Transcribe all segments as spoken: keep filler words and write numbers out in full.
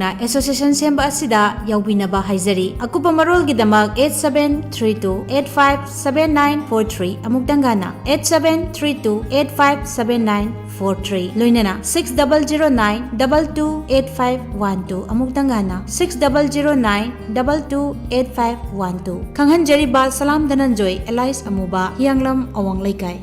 Association ꯁꯦꯝꯕ ꯑꯁꯤꯗ ꯌꯥꯎꯕꯤꯅꯕ ꯍꯥꯏꯖꯔꯤ꯫ ꯑꯀꯨꯞꯄ ꯃꯔꯣꯜꯒꯤꯗꯃꯛ eight seven three two eight five seven nine four three, ꯑꯃꯨꯛꯇꯪ ꯍꯟꯅ eight seven three two eight five seven nine four three, ꯂꯣꯏꯅꯅ six double zero nine double two eight five one two, ꯑꯃꯨꯛꯇꯪ ꯍꯟꯅ six double zero nine double two eight five one two꯫ ꯈꯪꯍꯟꯖꯔꯤꯕ ꯁꯂꯥꯝ ꯙꯅꯟꯖꯣꯏ, alias ꯑꯃꯨꯕ, ꯍꯤꯌꯥꯡꯂꯝ ꯑꯋꯥꯡ ꯂꯩꯀꯥꯏ꯫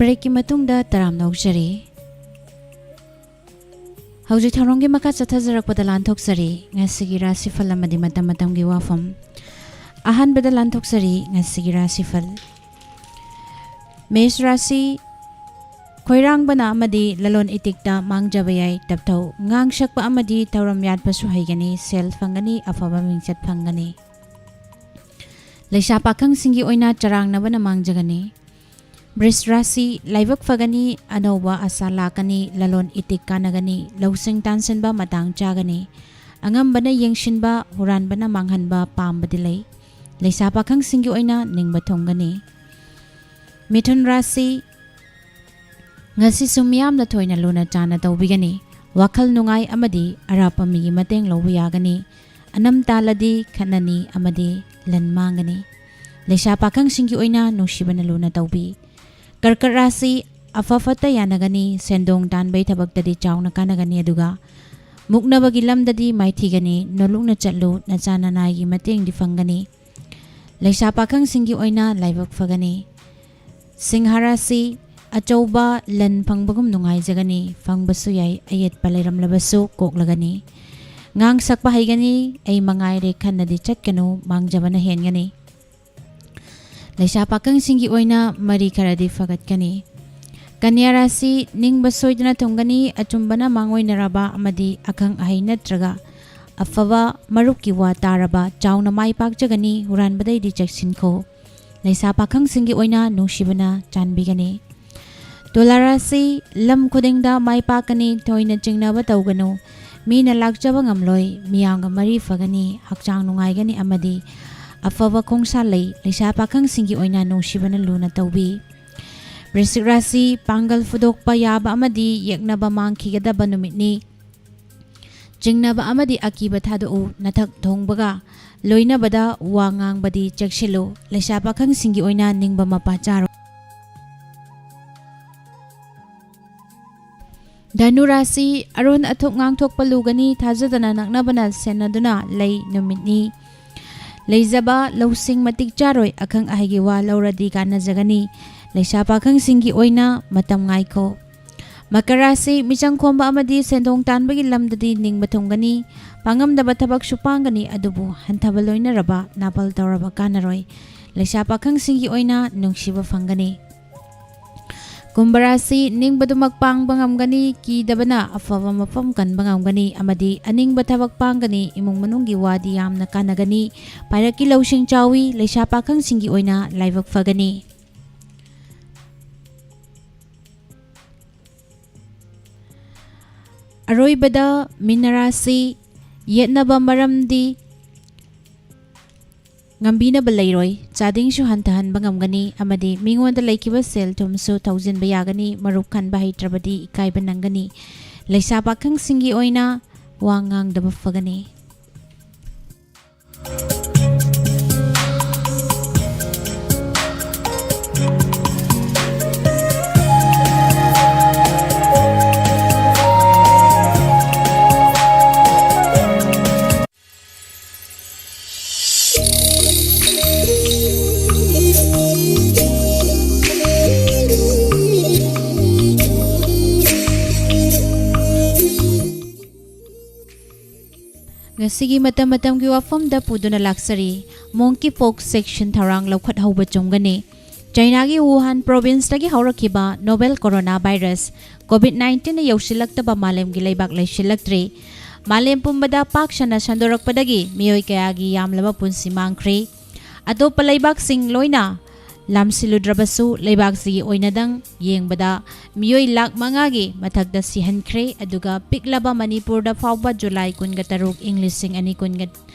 ꯕ꯭ꯔꯦꯛꯀꯤ ꯃꯇꯨꯡꯗ ꯇꯔꯥꯝꯅ ꯑꯣꯛꯆꯔꯤ꯫ ꯍꯧꯖꯤꯛ ꯊꯧꯔꯝꯒꯤ ꯃꯈꯥ ꯆꯠꯊꯖꯔꯛꯄꯗ ꯂꯥꯟꯊꯣꯛꯆꯔꯤ ꯉꯁꯤꯒꯤ ꯔꯥꯁꯤꯐꯜ ꯑꯃꯗꯤ ꯃꯇꯝ ꯃꯇꯝꯒꯤ ꯋꯥꯐꯝ꯫ ꯑꯍꯥꯟꯕꯗ ꯂꯥꯟꯊꯣꯛꯆꯔꯤ ꯉꯁꯤꯒꯤ ꯔꯥꯁꯤꯐꯜ꯫ ꯃꯦꯁ ꯔꯥꯁꯤ, ꯈꯣꯏꯔꯥꯡꯕꯅ ꯑꯃꯗꯤ ꯂꯂꯣꯟ ꯏꯇꯤꯛꯇ ꯃꯥꯡꯖꯕ ꯌꯥꯏ꯫ ꯇꯞꯊꯧ ꯉꯥꯡꯁꯛꯄ ꯑꯃꯗꯤ ꯊꯧꯔꯝ ꯌꯥꯠꯄꯁꯨ ꯍꯩꯒꯅꯤ꯫ ꯁꯦꯜ ꯐꯪꯒꯅꯤ, ꯑꯐꯕ ꯃꯤꯡꯆꯠ ꯐꯪꯒꯅꯤ꯫ ꯂꯩꯁꯥ ꯄꯥꯈꯪꯁꯤꯡꯒꯤ ꯑꯣꯏꯅ ꯆꯔꯥꯡꯅꯕꯅ ꯃꯥꯡꯖꯒꯅꯤ꯫ ꯕ꯭ꯔꯤꯁ ꯔꯥꯁꯤ, ꯂꯥꯏꯕꯛ ꯐꯒꯅꯤ, ꯑꯅꯧꯕ ꯑꯁꯥ ꯂꯥꯛꯀꯅꯤ, ꯂꯂꯣꯟ ꯏꯇꯤꯛ ꯀꯥꯟꯅꯒꯅꯤ, ꯂꯧꯁꯤꯡ ꯇꯥꯟꯁꯤꯟꯕ ꯃꯇꯥꯡ ꯆꯥꯒꯅꯤ꯫ ꯑꯉꯝꯕꯅ ꯌꯦꯡꯁꯤꯟꯕ, ꯍꯨꯔꯥꯟꯕꯅ ꯃꯥꯡꯍꯟꯕ ꯄꯥꯝꯕꯗꯤ ꯂꯩ꯫ ꯂꯩꯁꯥ ꯄꯥꯈꯪꯁꯤꯡꯒꯤ ꯑꯣꯏꯅ ꯅꯤꯡꯕ ꯊꯨꯡꯒꯅꯤ꯫ ꯃꯤꯊꯨꯟ ꯔꯥꯁꯤ, ꯉꯁꯤꯁꯨ ꯃꯤꯌꯥꯝꯅ ꯊꯣꯏꯅ ꯂꯨꯅ ꯆꯥꯟꯅ ꯇꯧꯕꯤꯒꯅꯤ꯫ ꯋꯥꯈꯜ ꯅꯨꯡꯉꯥꯏ ꯑꯃꯗꯤ ꯑꯔꯥꯞꯄ ꯃꯤꯒꯤ ꯃꯇꯦꯡ ꯂꯧꯕ ꯌꯥꯒꯅꯤ꯫ ꯑꯅꯝ ꯇꯥꯜꯂꯗꯤ ꯈꯠꯅꯅꯤ ꯑꯃꯗꯤ ꯂꯟ ꯃꯥꯡꯒꯅꯤ꯫ ꯂꯩꯁꯥ ꯄꯥꯈꯪꯁꯤꯡꯒꯤ ꯑꯣꯏꯅ ꯅꯨꯡꯁꯤꯕꯅ ꯂꯨꯅ ꯇꯧꯕꯤ꯫ ꯀꯔꯀꯠ ꯔꯥꯁꯤ, ꯑꯐ ꯐꯠꯇ ꯌꯥꯅꯒꯅꯤ, ꯁꯦꯟꯗꯣꯡ ꯇꯥꯟꯕꯩ ꯊꯕꯛꯇꯗꯤ ꯆꯥꯎꯅ ꯀꯥꯟꯅꯒꯅꯤ, ꯑꯗꯨꯒ ꯃꯨꯛꯅꯕꯒꯤ ꯂꯝꯗꯗꯤ ꯃꯥꯏꯊꯤꯒꯅꯤ꯫ ꯅꯣꯂꯨꯛꯅ ꯆꯠꯂꯨ, ꯅꯆꯥ ꯅꯅꯥꯏꯒꯤ ꯃꯇꯦꯡꯗꯤ ꯐꯪꯒꯅꯤ꯫ ꯂꯩꯁꯥ ꯄꯥꯈꯪꯁꯤꯡꯒꯤ ꯑꯣꯏꯅ ꯂꯥꯏꯕꯛ ꯐꯒꯅꯤ꯫ ꯁꯤꯡꯍ ꯔꯥꯁꯤ, ꯑꯆꯧꯕ ꯂꯟ ꯐꯪꯕꯒꯨꯝ ꯅꯨꯡꯉꯥꯏꯖꯒꯅꯤ, ꯐꯪꯕꯁꯨ ꯌꯥꯏ, ꯑꯌꯦꯠꯄ ꯂꯩꯔꯝꯂꯕꯁꯨ ꯀꯣꯛꯂꯒꯅꯤ꯫ ꯉꯥꯡ ꯁꯛꯄ ꯍꯩꯒꯅꯤ, ꯑꯩ ꯃꯉꯥꯏꯔꯦ ꯈꯟꯅꯗꯤ ꯆꯠꯀꯅꯨ, ꯃꯥꯡꯖꯕꯅ ꯍꯦꯟꯒꯅꯤ꯫ ꯂꯩꯁꯥ ꯄꯥꯈꯪꯁꯤꯡꯒꯤ ꯑꯣꯏꯅ ꯃꯔꯤ ꯈꯔꯗꯤ ꯐꯒꯠꯀꯅꯤ꯫ ꯀꯟꯌꯥ ꯔꯥꯁꯤ, ꯅꯤꯡꯕ ꯁꯣꯏꯗꯅ ꯊꯨꯡꯒꯅꯤ꯫ ꯑꯆꯨꯝꯕꯅ ꯃꯥꯡꯑꯣꯏꯅꯔꯕ ꯑꯃꯗꯤ ꯑꯈꯪ ꯑꯍꯩ ꯅꯠꯇ꯭ꯔꯒ ꯑꯐꯕ ꯃꯔꯨꯞꯀꯤ ꯋꯥ ꯇꯥꯔꯕ ꯆꯥꯎꯅ ꯃꯥꯏ ꯄꯥꯛꯆꯒꯅꯤ꯫ ꯍꯨꯔꯥꯟꯕꯗꯩꯗꯤ ꯆꯦꯛꯁꯤꯟꯈꯣ꯫ ꯂꯩꯁꯥ ꯄꯥꯈꯪꯁꯤꯡꯒꯤ ꯑꯣꯏꯅ ꯅꯨꯡꯁꯤꯕꯅ ꯆꯥꯟꯕꯤꯒꯅꯤ꯫ ꯇꯨꯂꯥ ꯔꯥꯁꯤ, ꯂꯝ ꯈꯨꯗꯤꯡꯗ ꯃꯥꯏ ꯄꯥꯛꯀꯅꯤ꯫ ꯊꯣꯏꯅ ꯆꯤꯡꯅꯕ ꯇꯧꯒꯅꯨ꯫ ꯃꯤꯅ ꯂꯥꯛꯆꯕ ꯉꯝꯂꯣꯏ꯫ ꯃꯤꯌꯥꯝꯒ ꯃꯔꯤ ꯐꯒꯅꯤ꯫ ꯍꯛꯆꯥꯡ ꯅꯨꯡꯉꯥꯏꯒꯅꯤ ꯑꯃꯗꯤ ꯑꯐꯕ ꯈꯣꯡꯁꯥ ꯂꯩ꯫ ꯂꯩꯁꯥ ꯄꯥꯈꯪꯁꯤꯡꯒꯤ ꯑꯣꯏꯅ ꯅꯨꯡꯁꯤꯕꯅ ꯂꯨꯅ ꯇꯧꯕꯤ꯫ ꯕ꯭ꯔꯤꯁꯤꯛ ꯔꯥꯁꯤ, ꯄꯥꯡꯒꯜ ꯐꯨꯗꯣꯛꯄ ꯌꯥꯕ ꯑꯃꯗꯤ ꯌꯦꯛꯅꯕ ꯃꯥꯡꯈꯤꯒꯗꯕ ꯅꯨꯃꯤꯠꯅꯤ꯫ ꯆꯤꯡꯅꯕ ꯑꯃꯗꯤ ꯑꯀꯤꯕ ꯊꯥꯗꯣꯛꯎ꯫ ꯅꯊꯛ ꯊꯣꯡꯕꯒ ꯂꯣꯏꯅꯕꯗ ꯋꯥ ꯉꯥꯡꯕꯗꯤ ꯆꯦꯛꯁꯤꯜꯂꯨ꯫ ꯂꯩꯁꯥ ꯄꯥꯈꯪꯁꯤꯡꯒꯤ ꯑꯣꯏꯅ ꯅꯤꯡꯕ ꯃꯄꯥ ꯆꯥꯔꯣ꯫ ꯙꯅꯨ ꯔꯥꯁꯤ, ꯑꯔꯣꯟ ꯑꯊꯨꯞ ꯉꯥꯡꯊꯣꯛꯄ ꯂꯨꯒꯅꯤ꯫ ꯊꯥꯖꯗꯅ ꯅꯛꯅꯕꯅ ꯁꯦꯟꯅꯗꯨꯅ ꯂꯩ ꯅꯨꯃꯤꯠꯅꯤ꯫ ꯂꯩꯖꯕ ꯂꯧꯁꯤꯡ ꯃꯇꯤꯛ ꯆꯥꯔꯣꯏ꯫ ꯑꯈꯪ ꯑꯍꯩꯒꯤ ꯋꯥ ꯂꯧꯔꯗꯤ ꯀꯥꯟꯅꯖꯒꯅꯤ꯫ ꯂꯩꯁꯥ ꯄꯥꯈꯪꯁꯤꯡꯒꯤ ꯑꯣꯏꯅ ꯃꯇꯝ ꯉꯥꯏꯈꯣ꯫ ꯃꯀꯔ ꯔꯥꯁꯤ, ꯃꯤꯆꯪ ꯈꯣꯝꯕ ꯑꯃꯗꯤ ꯁꯦꯟꯗꯣꯡ ꯇꯥꯟꯕꯒꯤ ꯂꯝꯗꯗꯤ ꯅꯤꯡꯕ ꯊꯨꯡꯒꯅꯤ꯫ ꯄꯥꯡꯉꯝꯗꯕ ꯊꯕꯛꯁꯨ ꯄꯥꯡꯒꯅꯤ, ꯑꯗꯨꯕꯨ ꯍꯟꯊꯕ ꯂꯣꯏꯅꯔꯕ ꯅꯥꯄꯜ ꯇꯧꯔꯕ ꯀꯥꯟꯅꯔꯣꯏ꯫ ꯂꯩꯁꯥ ꯄꯥꯈꯪꯁꯤꯡꯒꯤ ꯑꯣꯏꯅ ꯅꯨꯡꯁꯤꯕ ꯐꯪꯒꯅꯤ꯫ ꯀꯨꯝꯚ ꯔꯥꯁꯤ, ꯅꯤꯡꯕꯗꯨꯃꯛ ꯄꯥꯡꯕ ꯉꯝꯒꯅꯤ꯫ ꯀꯤꯗꯕꯅ ꯑꯐꯕ ꯃꯐꯝ ꯀꯟꯕ ꯉꯝꯒꯅꯤ ꯑꯃꯗꯤ ꯑꯅꯤꯡꯕ ꯊꯕꯛ ꯄꯥꯡꯒꯅꯤ꯫ ꯏꯃꯨꯡ ꯃꯅꯨꯡꯒꯤ ꯋꯥꯗꯤ ꯌꯥꯝꯅ ꯀꯥꯟꯅꯒꯅꯤ꯫ ꯄꯥꯏꯔꯛꯀꯤ ꯂꯧꯁꯤꯡ ꯆꯥꯎꯏ꯫ ꯂꯩꯁꯥ ꯄꯥꯈꯪꯁꯤꯡꯒꯤ ꯑꯣꯏꯅ ꯂꯥꯏꯕꯛ ꯐꯒꯅꯤ꯫ ꯑꯔꯣꯏꯕꯗ ꯃꯤꯅ ꯔꯥꯁꯤ, ꯌꯦꯠꯅꯕ ꯃꯔꯝꯗꯤ ꯉꯝꯕꯤꯅꯕ ꯂꯩꯔꯣꯏ꯫ ꯆꯥꯗꯤꯡꯁꯨ ꯍꯟꯊꯍꯟꯕ ꯉꯝꯒꯅꯤ ꯑꯃꯗꯤ ꯃꯤꯉꯣꯟꯗ ꯂꯩꯈꯤꯕ ꯁꯦꯜ ꯊꯨꯝꯁꯨ ꯊꯧꯖꯤꯟꯕ ꯌꯥꯒꯅꯤ꯫ ꯃꯔꯨꯞ ꯈꯟꯕ ꯍꯩꯇ꯭ꯔꯕꯗꯤ ꯏꯀꯥꯏꯕ ꯅꯪꯒꯅꯤ꯫ ꯂꯩꯁꯥ ꯄꯥꯈꯪꯁꯤꯡꯒꯤ ꯑꯣꯏꯅ ꯋꯥ ꯉꯥꯡꯗꯕ ꯐꯒꯅꯤ꯫ ꯉꯁꯤꯒꯤ ꯃꯇꯝ ꯃꯇꯝꯒꯤ ꯋꯥꯐꯝꯗ ꯄꯨꯗꯨꯅ ꯂꯥꯛꯆꯔꯤ꯫ Monkey pox section ꯊꯧꯔꯥꯡ ꯂꯧꯈꯠꯍꯧꯕ ꯆꯨꯝꯒꯅꯤ꯫ ꯆꯥꯏꯅꯥꯒꯤ Wuhan ꯄ꯭ꯔꯣꯚꯤꯟꯁꯇꯒꯤ ꯍꯧꯔꯛꯈꯤꯕ novel corona virus COVID ꯅꯥꯏꯟꯇꯤꯟꯅ ꯌꯧꯁꯤꯜꯂꯛꯇꯕ ꯃꯥꯂꯦꯝꯒꯤ ꯂꯩꯕꯥꯛ ꯂꯩꯁꯤꯜꯂꯛꯇ꯭ꯔꯤ꯫ ꯃꯥꯂꯦꯝ ꯄꯨꯝꯕꯗ ꯄꯥꯛ ꯁꯟꯅ ꯁꯟꯗꯣꯔꯛꯄꯗꯒꯤ ꯃꯤꯑꯣꯏ ꯀꯌꯥꯒꯤ ꯌꯥꯝꯂꯕ ꯄꯨꯟꯁꯤ ꯃꯥꯡꯈ꯭ꯔꯦ꯫ ꯑꯇꯣꯞꯄ ꯂꯩꯕꯥꯛꯁꯤꯡ ꯂꯣꯏꯅ ꯂꯥꯝꯁꯤꯜꯂꯨꯗ꯭ꯔꯕꯁꯨ, ꯂꯩꯕꯥꯛꯁꯤꯒꯤ ꯑꯣꯏꯅꯗꯪ ꯌꯦꯡꯕꯗ ꯃꯤꯑꯣꯏ ꯂꯥꯈ ꯃꯉꯥꯒꯤ ꯃꯊꯛꯇ ꯁꯤꯍꯟꯈ꯭ꯔꯦ꯫ ꯑꯗꯨꯒ ꯄꯤꯛꯂꯕ ꯃꯅꯤꯄꯨꯔꯗ ꯐꯥꯎꯕ ꯖꯨꯂꯥꯏ ꯀꯨꯟꯒ ꯇꯔꯨꯛ, ꯏꯪ ꯂꯤꯁꯤꯡ ꯑꯅꯤ ꯀꯨꯟꯒ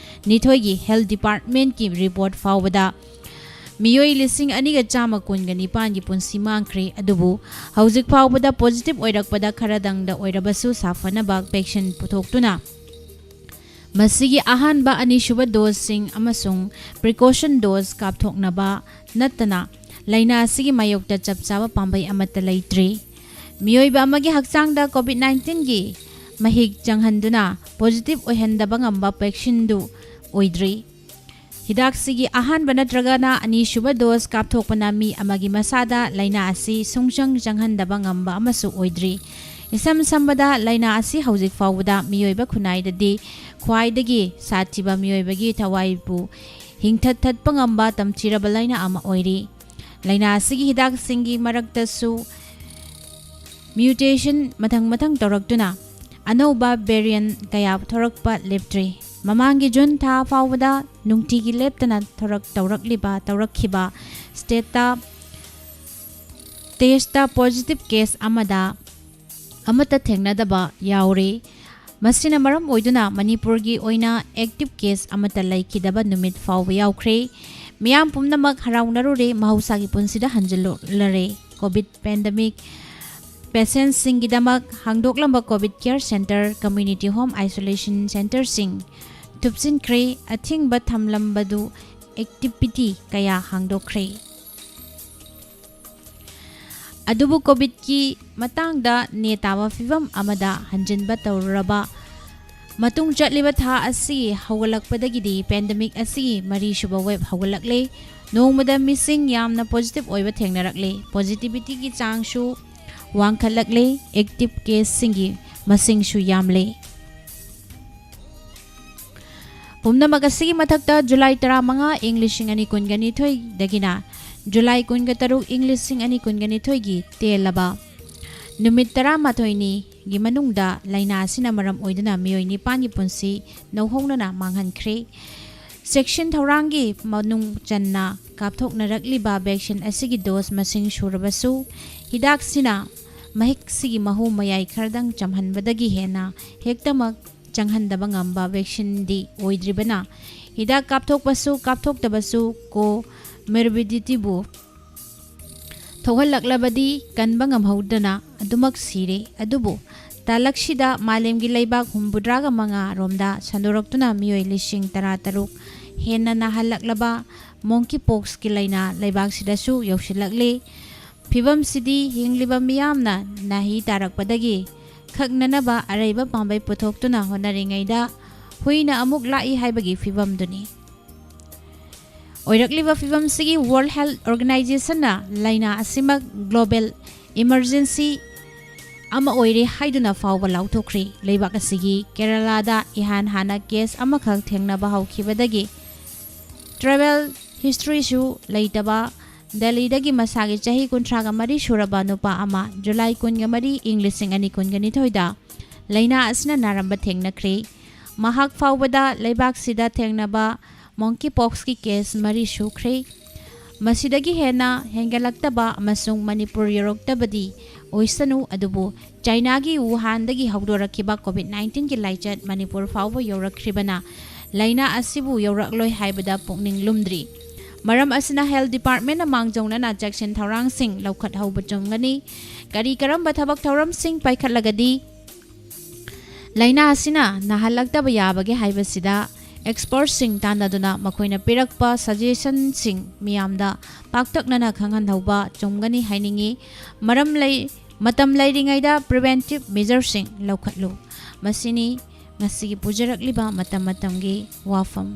ꯅꯤꯊꯣꯏꯒꯤ ꯍꯦꯜꯊ ꯗꯤꯄꯥꯔꯠꯃꯦꯟꯠꯀꯤ ꯔꯤꯄꯣꯔꯠ ꯐꯥꯎꯕꯗ ꯃꯤꯑꯣꯏ ꯂꯤꯁꯤꯡ ꯑꯅꯤꯒ ꯆꯥꯝꯃ ꯀꯨꯟꯒ ꯅꯤꯄꯥꯟꯒꯤ ꯄꯨꯟꯁꯤ ꯃꯥꯡꯈ꯭ꯔꯦ꯫ ꯑꯗꯨꯕꯨ ꯍꯧꯖꯤꯛ ꯐꯥꯎꯕꯗ ꯄꯣꯖꯤꯇꯤꯚ ꯑꯣꯏꯔꯛꯄꯗ ꯈꯔꯗꯪꯗ ꯑꯣꯏꯔꯕꯁꯨ ꯁꯥꯐꯅꯕ ꯚꯦꯛꯁꯤꯟ ꯄꯨꯊꯣꯛꯇꯨꯅ ꯃꯁꯤꯒꯤ ꯑꯍꯥꯟꯕ, ꯑꯅꯤꯁꯨꯕ ꯗꯣꯖꯁꯤꯡ ꯑꯃꯁꯨꯡ ꯄ꯭ꯔꯤꯀꯣꯁꯟ ꯗꯣꯖ ꯀꯥꯞꯊꯣꯛꯅꯕ ꯅꯠꯇꯅ ꯂꯥꯏꯅꯥ ꯑꯁꯤꯒꯤ ꯃꯥꯌꯣꯛꯇ ꯆꯞ ꯆꯥꯕ ꯄꯥꯝꯕꯩ ꯑꯃꯠꯇ ꯂꯩꯇ꯭ꯔꯤ꯫ ꯃꯤꯑꯣꯏꯕ ꯑꯃꯒꯤ ꯍꯛꯆꯥꯡꯗ ꯀꯣꯚꯤꯗ ꯅꯥꯏꯟꯇꯤꯟꯒꯤ ꯃꯍꯤꯛ ꯆꯪꯍꯟꯗꯨꯅ ꯄꯣꯖꯤꯇꯤꯚ ꯑꯣꯏꯍꯟꯗꯕ ꯉꯝꯕ ꯚꯦꯛꯁꯤꯟꯗꯨ ꯑꯣꯏꯗ꯭ꯔꯤ꯫ ꯍꯤꯗꯥꯛꯁꯤꯒꯤ ꯑꯍꯥꯟꯕ ꯅꯠꯇ꯭ꯔꯒꯅ ꯑꯅꯤꯁꯨꯕ ꯗꯣꯖ ꯀꯥꯞꯊꯣꯛꯄꯅ ꯃꯤ ꯑꯃꯒꯤ ꯃꯁꯥꯗ ꯂꯥꯏꯅꯥ ꯑꯁꯤ ꯁꯨꯡꯆꯪ ꯆꯪꯍꯟꯗꯕ ꯉꯝꯕ ꯑꯃꯁꯨ ꯑꯣꯏꯗ꯭ꯔꯤ꯫ ꯏꯁꯝ ꯁꯝꯕꯗ, ꯂꯥꯏꯅꯥ ꯑꯁꯤ ꯍꯧꯖꯤꯛ ꯐꯥꯎꯕꯗ ꯃꯤꯑꯣꯏꯕ ꯈꯨꯟꯅꯥꯏꯗꯗꯤ ꯈ꯭ꯋꯥꯏꯗꯒꯤ ꯁꯥꯊꯤꯕ, ꯃꯤꯑꯣꯏꯕꯒꯤ ꯊꯋꯥꯏꯕꯨ ꯍꯤꯡꯊꯠꯊꯠꯄ ꯉꯝꯕ ꯇꯝꯊꯤꯔꯕ ꯂꯥꯏꯅꯥ ꯑꯃ ꯑꯣꯏꯔꯤ꯫ ꯂꯥꯏꯅꯥ ꯑꯁꯤꯒꯤ ꯍꯤꯗꯥꯛꯁꯤꯡꯒꯤ ꯃꯔꯛꯇꯁꯨ ꯃ꯭ꯌꯨꯇꯦꯁꯟ ꯃꯊꯪ ꯃꯊꯪ ꯇꯧꯔꯛꯇꯨꯅ ꯑꯅꯧꯕ ꯚꯦꯔꯤꯌꯟ ꯀꯌꯥ ꯊꯣꯔꯛꯄ ꯂꯦꯞꯇ꯭ꯔꯤ꯫ ꯃꯃꯥꯡꯒꯤ ꯖꯨꯟ ꯊꯥ ꯐꯥꯎꯕꯗ ꯅꯨꯡꯇꯤꯒꯤ ꯂꯦꯞꯇꯅ ꯊꯣꯔꯛ-, ꯇꯧꯔꯛꯂꯤꯕ, ꯇꯧꯔꯛꯈꯤꯕ ꯁ꯭ꯇꯦꯠꯇ ꯇꯦꯁꯇ ꯄꯣꯖꯤꯇꯤꯚ ꯀꯦꯁ ꯑꯃꯗ ꯑꯃꯠꯇ ꯊꯦꯡꯅꯗꯕ ꯌꯥꯎꯔꯤ꯫ ꯃꯁꯤꯅ ꯃꯔꯝ ꯑꯣꯏꯗꯨꯅ ꯃꯅꯤꯄꯨꯔꯒꯤ ꯑꯣꯏꯅ ꯑꯦꯛꯇꯤꯚ ꯀꯦꯁ ꯑꯃꯠꯇ ꯂꯩꯈꯤꯗꯕ ꯅꯨꯃꯤꯠ ꯐꯥꯎꯕ ꯌꯥꯎꯈ꯭ꯔꯦ꯫ ꯃꯤꯌꯥꯝ ꯄꯨꯝꯅꯃꯛ ꯍꯔꯥꯎꯅꯔꯨꯔꯦ, ꯃꯍꯧꯁꯥꯒꯤ ꯄꯨꯟꯁꯤꯗ ꯍꯟꯖꯤꯜꯂꯨꯔꯦ꯫ ꯀꯣꯚꯤꯗ ꯄꯦꯟꯗꯦꯃꯤꯛ ꯄꯦꯁꯦꯟꯠꯁꯤꯡꯒꯤꯗꯃꯛ ꯍꯥꯡꯗꯣꯛꯂꯝꯕ covid care centre, community home isolation ꯁꯦꯟꯇꯔꯁꯤꯡ ꯊꯨꯞꯆꯤꯟꯈ꯭ꯔꯦ꯫ ꯑꯊꯤꯡꯕ ꯊꯝꯂꯝꯕꯗꯨ ꯑꯦꯛꯇꯤꯚꯤꯇꯤ ꯀꯌꯥ ꯍꯥꯡꯗꯣꯛꯈ꯭ꯔꯦ꯫ ꯑꯗꯨꯕꯨ ꯀꯣꯚꯤꯗꯀꯤ ꯃꯇꯥꯡꯗ ꯅꯦ ꯇꯥꯕ ꯐꯤꯚꯝ ꯑꯃꯗ ꯍꯟꯖꯤꯟꯕ ꯇꯧꯔꯨꯔꯕ ꯃꯇꯨꯡ, ꯆꯠꯂꯤꯕ ꯊꯥ ꯑꯁꯤ ꯍꯧꯒꯠꯂꯛꯄꯗꯒꯤꯗꯤ ꯄꯦꯟꯗꯦꯃꯤꯛ ꯑꯁꯤꯒꯤ ꯃꯔꯤꯁꯨꯕ ꯋꯦꯕ ꯍꯧꯒꯠꯂꯛꯂꯦ꯫ ꯅꯣꯡꯃꯗ ꯃꯤꯁꯤꯡ ꯌꯥꯝꯅ ꯄꯣꯖꯤꯇꯤꯚ ꯑꯣꯏꯕ ꯊꯦꯡꯅꯔꯛꯂꯦ꯫ ꯄꯣꯖꯤꯇꯤꯚꯤꯇꯤꯒꯤ ꯆꯥꯡꯁꯨ ꯋꯥꯡꯈꯠꯂꯛꯂꯦ꯫ ꯑꯦꯛꯇꯤꯚ ꯀꯦꯁꯁꯤꯡꯒꯤ ꯃꯁꯤꯡꯁꯨ ꯌꯥꯝꯂꯦ꯫ ꯄꯨꯝꯅꯃꯛ ꯑꯁꯤꯒꯤ ꯃꯊꯛꯇ, ꯖꯨꯂꯥꯏ ꯇꯔꯥꯃꯉꯥ, ꯏꯪ ꯂꯤꯁꯤꯡ ꯑꯅꯤ ꯀꯨꯟꯒ ꯅꯤꯊꯣꯏꯗꯒꯤꯅ ꯖꯨꯂꯥꯏ ꯀꯨꯟꯒ ꯇꯔꯨꯛ, ꯏꯪ ꯂꯤꯁꯤꯡ ꯑꯅꯤ ꯀꯨꯟꯒ ꯅꯤꯊꯣꯏꯒꯤ ꯇꯦꯜꯂꯕ ꯅꯨꯃꯤꯠ ꯇꯔꯥꯃꯥꯊꯣꯏꯅꯤꯒꯤ ꯃꯅꯨꯡꯗ ꯂꯥꯏꯅꯥ ꯑꯁꯤꯅ ꯃꯔꯝ ꯑꯣꯏꯗꯨꯅ ꯃꯤꯑꯣꯏ ꯅꯤꯄꯥꯟꯒꯤ ꯄꯨꯟꯁꯤ ꯅꯧꯍꯧꯅꯅ ꯃꯥꯡꯍꯟꯈ꯭ꯔꯦ꯫ ꯆꯦꯛꯁꯤꯟ ꯊꯧꯔꯥꯡꯒꯤ ꯃꯅꯨꯡ ꯆꯟꯅ ꯀꯥꯞꯊꯣꯛꯅꯔꯛꯂꯤꯕ vaccine ꯑꯁꯤꯒꯤ dose ꯃꯁꯤꯡ ꯁꯨꯔꯕꯁꯨ, ꯍꯤꯗꯥꯛꯁꯤꯅ ꯃꯍꯤꯛꯁꯤꯒꯤ ꯃꯍꯨ ꯃꯌꯥꯏ ꯈꯔꯗꯪ ꯆꯝꯍꯟꯕꯗꯒꯤ ꯍꯦꯟꯅ ꯍꯦꯛꯇꯃꯛ ꯆꯪꯍꯟꯗꯕ ꯉꯝꯕ vaccineꯗꯤ ꯑꯣꯏꯗ꯭ꯔꯤꯕꯅ, ꯍꯤꯗꯥꯛ ꯀꯥꯞꯊꯣꯛꯄꯁꯨ ꯀꯥꯞꯊꯣꯛꯇꯕꯁꯨ comorbidityꯕꯨ ꯊꯣꯛꯍꯜꯂꯛꯂꯕꯗꯤ ꯀꯟꯕ ꯉꯝꯍꯧꯗꯅ ꯑꯗꯨꯃꯛ ꯁꯤꯔꯦ꯫ ꯑꯗꯨꯕꯨ ꯇꯥꯂꯛꯁꯤꯗ ꯃꯥꯂꯦꯝꯒꯤ ꯂꯩꯕꯥꯛ ꯍꯨꯝꯐꯨꯇꯔꯥꯒ ꯃꯉꯥ ꯔꯣꯝꯗ ꯁꯟꯗꯣꯔꯛꯇꯨꯅ ꯃꯤꯑꯣꯏ ꯂꯤꯁꯤꯡ ꯇꯔꯥꯇꯔꯨꯛ ꯍꯦꯟꯅ ꯅꯥꯍꯜꯂꯛꯂꯕ monkeypoxꯀꯤ ꯂꯥꯏꯅꯥ ꯂꯩꯕꯥꯛꯁꯤꯗꯁꯨ ꯌꯧꯁꯤꯜꯂꯛꯂꯦ꯫ ꯐꯤꯕꯝꯁꯤꯗꯤ ꯍꯤꯡꯂꯤꯕ ꯃꯤꯌꯥꯝꯅ ꯅꯥꯍꯤ ꯇꯥꯔꯛꯄꯗꯒꯤ ꯈꯛꯅꯅꯕ ꯑꯔꯩꯕ ꯄꯥꯝꯕꯩ ꯄꯨꯊꯣꯛꯇꯨꯅ ꯍꯣꯠꯅꯔꯤꯉꯩꯗ ꯍꯨꯏꯅ ꯑꯃꯨꯛ ꯂꯥꯛꯏ ꯍꯥꯏꯕꯒꯤ ꯐꯤꯕꯝꯗꯨꯅꯤ꯫ ꯑꯣꯏꯔꯛꯂꯤꯕ ꯐꯤꯕꯝꯁꯤꯒꯤ World Health Organizationꯅ ꯂꯥꯏꯅꯥ ꯑꯁꯤꯃꯛ global emergency ꯑꯃ ꯑꯣꯏꯔꯦ ꯍꯥꯏꯗꯨꯅ ꯐꯥꯎꯕ ꯂꯥꯎꯊꯣꯛꯈ꯭ꯔꯦ꯫ ꯂꯩꯕꯥꯛ ꯑꯁꯤꯒꯤ ꯀꯦꯔꯂꯥꯗ ꯏꯍꯥꯟ ꯍꯥꯟꯅ case ꯑꯃꯈꯛ ꯊꯦꯡꯅꯕ ꯍꯧꯈꯤꯕꯗꯒꯤ travel historyꯁꯨ ꯂꯩꯇꯕ ꯗꯦꯜꯂꯤꯗꯒꯤ ꯃꯁꯥꯒꯤ ꯆꯍꯤ ꯀꯨꯟꯊ꯭ꯔꯥꯒ ꯃꯔꯤ ꯁꯨꯔꯕ ꯅꯨꯄꯥ ꯑꯃ ꯖꯨꯂꯥꯏ ꯀꯨꯟꯒ ꯃꯔꯤ, ꯏꯪ ꯂꯤꯁꯤꯡ ꯑꯅꯤ ꯀꯨꯟꯒ ꯅꯤꯊꯣꯏꯗ ꯂꯥꯏꯅꯥ ꯑꯁꯤꯅ ꯅꯥꯔꯝꯕ ꯊꯦꯡꯅꯈ꯭ꯔꯦ꯫ ꯃꯍꯥꯛ ꯐꯥꯎꯕꯗ ꯂꯩꯕꯥꯛꯁꯤꯗ ꯊꯦꯡꯅꯕ monkeypoxꯀꯤ case ꯃꯔꯤ ꯁꯨꯈ꯭ꯔꯦ꯫ ꯃꯁꯤꯗꯒꯤ ꯍꯦꯟꯅ ꯍꯦꯟꯒꯠꯂꯛꯇꯕ ꯑꯃꯁꯨꯡ ꯃꯅꯤꯄꯨꯔ ꯌꯧꯔꯛꯇꯕꯗꯤ ꯑꯣꯏꯁꯅꯨ, ꯑꯗꯨꯕꯨ ꯆꯥꯏꯅꯥꯒꯤ ꯋꯨꯍꯥꯟꯗꯒꯤ ꯍꯧꯗꯣꯔꯛꯈꯤꯕ COVID nineteenꯒꯤ ꯂꯥꯏꯆꯠ ꯃꯅꯤꯄꯨꯔ ꯐꯥꯎꯕ ꯌꯧꯔꯛꯈ꯭ꯔꯤꯕꯅ ꯂꯥꯏꯅꯥ ꯑꯁꯤꯕꯨ ꯌꯧꯔꯛꯂꯣꯏ ꯍꯥꯏꯕꯗ ꯄꯨꯛꯅꯤꯡ ꯂꯨꯝꯗ꯭ꯔꯤ꯫ ꯃꯔꯝ ꯑꯁꯤꯅ Health Departmentꯅ ꯃꯥꯡꯖꯧꯅꯅ ꯆꯦꯛꯁꯤꯟ ꯊꯧꯔꯥꯡꯁꯤꯡ ꯂꯧꯈꯠꯍꯧꯕ ꯆꯨꯝꯒꯅꯤ꯫ ꯀꯔꯤ ꯀꯔꯝꯕ ꯊꯕꯛ ꯊꯧꯔꯝꯁꯤꯡ ꯄꯥꯏꯈꯠꯂꯒꯗꯤ ꯂꯥꯏꯅꯥ ꯑꯁꯤꯅ ꯅꯥꯍꯜꯂꯛꯇꯕ ꯌꯥꯕꯒꯦ ꯍꯥꯏꯕꯁꯤꯗ expertꯁꯤꯡ ꯇꯥꯟꯅꯗꯨꯅ ꯃꯈꯣꯏꯅ ꯄꯤꯔꯛꯄ suggestionꯁꯤꯡ ꯃꯤꯌꯥꯝꯗ ꯄꯥꯛꯇꯛꯅꯅ ꯈꯪꯍꯟꯍꯧꯕ ꯆꯨꯝꯒꯅꯤ ꯍꯥꯏꯅꯤꯡꯏ꯫ ꯃꯔꯝ ꯂꯩ-, ꯃꯇꯝ ꯂꯩꯔꯤꯉꯩꯗ preventive measureꯁꯤꯡ ꯂꯧꯈꯠꯂꯨ꯫ ꯃꯁꯤꯅꯤ ꯉꯁꯤꯒꯤ ꯄꯨꯖꯔꯛꯂꯤꯕ ꯃꯇꯝ ꯃꯇꯝꯒꯤ ꯋꯥꯐꯝ꯫